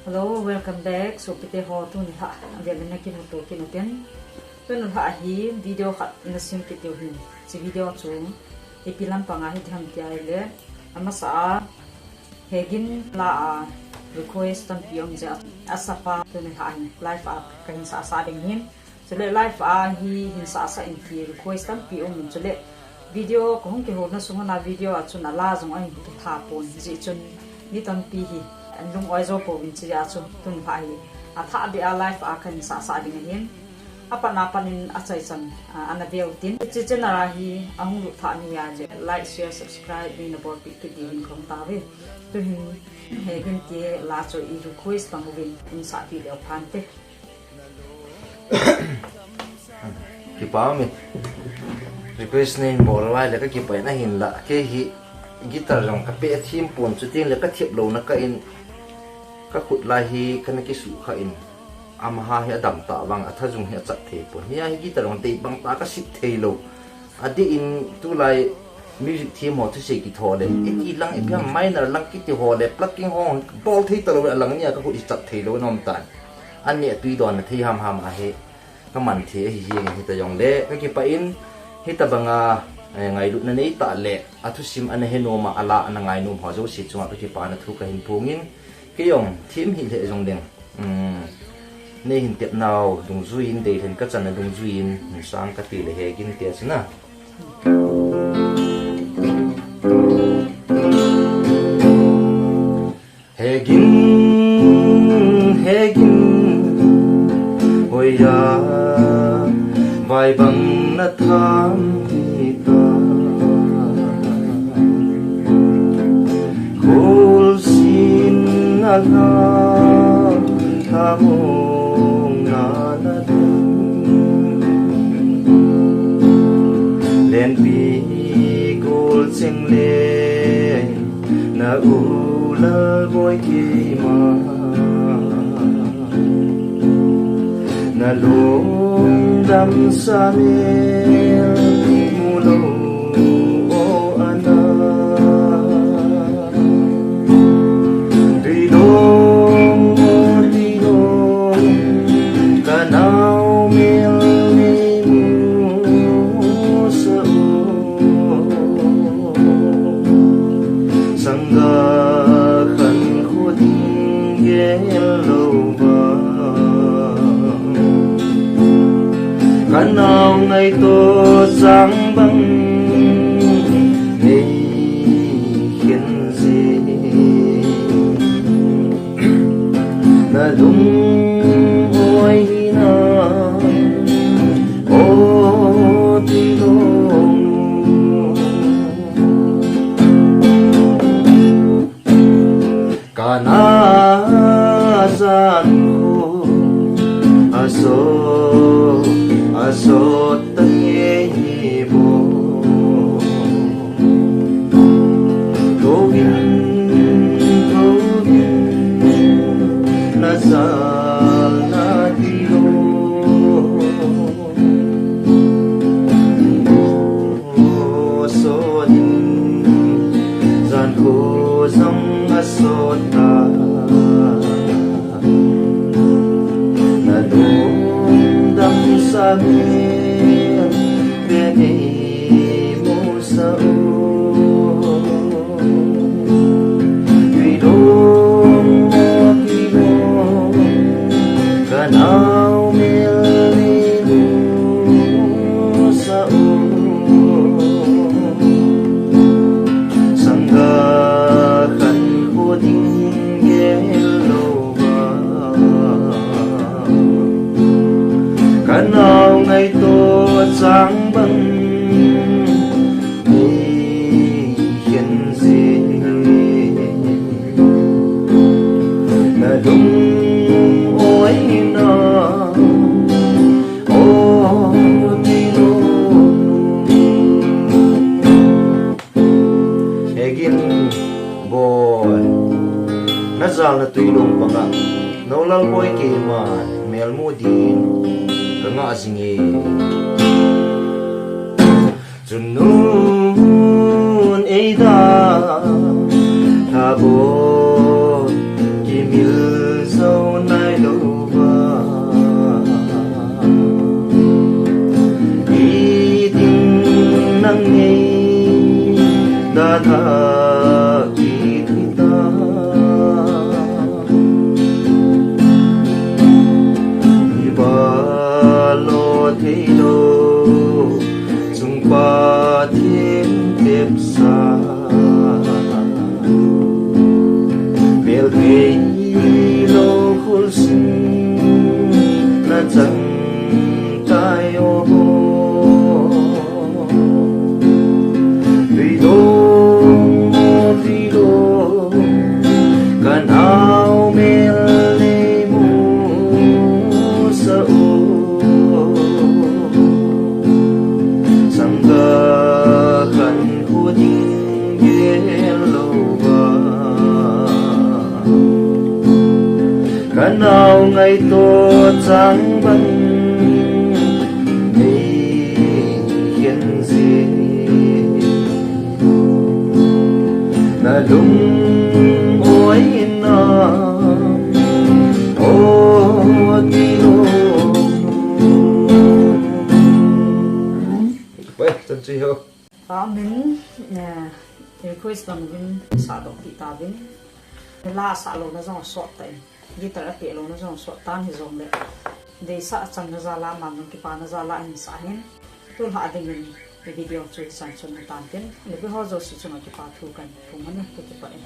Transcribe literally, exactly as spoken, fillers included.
Hello, welcome back. Sopite ho, tuni lha avel in nakimuto kit utin. Tuni lha hi video khat nasim kit diu ahin. Hiche video chu ipi lampang a hiding ham tia ahile, amasa a Hegin la a request tampi um jeh a, asapa tuni lha hi live a kahin sahsah ding ahin. Chule live a hi hin sahsah in ti request tampi um in, chule video kahung kiholna sung a video a chun ala jong ahin kitha pon, hijeh chun mi tampi hi an lung-oi jou pouvin, hijeh a chu tun lha hi athah beh a live a kahin sahsah ding ahin. Apat na pat in achaichan, a, ana veu tin. Hiche channel a hi ahung lut thah nahi a jeh, like, share, subscribe nei nabolpeh kit diuvin kahung tao ve. Tuhin Hegin te la chu i request bang uvin in sahpeh leu phante. Kipa ume. Request nei bol lai le kakipah in, ahinla kei hi guitar jong kapeh them pon, chuteng le kathep louna kah in kakhut lai hi kana kisuhkhah in, amaha hi adam tah vang athajung hi achat thei pon. Hia hi guitar jong dei bang tah kasem thei lou. Adeh in tulai music them ho thusei kitho le, iti lang, ipi ham minor lang kiti ho le, plucking ho bol thei talou, alang nia kakhut hi chat thei lou nom tan. An neh tui don na thei ham ham ahi, kaman thei ahi jeng in, hita jong le kakipah in, hitabang a, eh, ngailutna nei tah le athusim ana he nom a, ala ana ngai nom ho jouse chunga kakipana thu kahin phong in, kei jong them hih lheh jong ding. Um, nei hin tep nau dungjui in, deilhen kachanna dungjui in, hin sang kati le Hegin te chu na. Hegin, Hegin, hoiya vai bang natham hita. Golseng a lhang thamong na nadem. Lenpi golcheng le na u Lalboi keima. Na lungdam sa mel mu lou o ana. Tui long o, tui long, ka nao mel nei mu sa o. Sanga khankho ding gel lou va. Ka nao ngaito chang bang nei khen je. Na lung-oi na o tui long. Ka na jan khu a so, a so ta nge hi bo. Tovin, tovin, na jal na ti lo. O so din, jan khu jong a so ta. Na lungdam sa mel, te nei mu sa o. Tui long o, tui long, ka nao mel nei mu sa o. Sanga khankho ding gel lou va. Ka nao ngaito chang bang nei khen je. Na lung-oi na o tui long. Hegin boi, na jal na tui long banga, na u Lalboi keiman mel mu din ka ngah jing e. Chun nun ei da, tha boi, kimil Tha kit hita. Iba lo thei lo, chung Pathen tepsa. Mel thei lo khul sung na chang tai o. Tui dong mo tui dong, ka nao mel nei mo sa o. Sangkah khan khu ding gel lo va. Ka nao ngaito chang bang nei khen ji. Na lung oi na o ti lo. Weh, chan chi ho. Amen. Eh, request bang vin sa dok ti ta vin. La sa lo na jong sot ta in. Guitar a pe lo na jong sot tan hi jong le. Deisah chang na jal a man jong kipa na jal a hin sa hin. Tulha ding in video chu hi chan chun tan tin. Le bi ho jo si chunga kipa thu kan phung hane kipa in.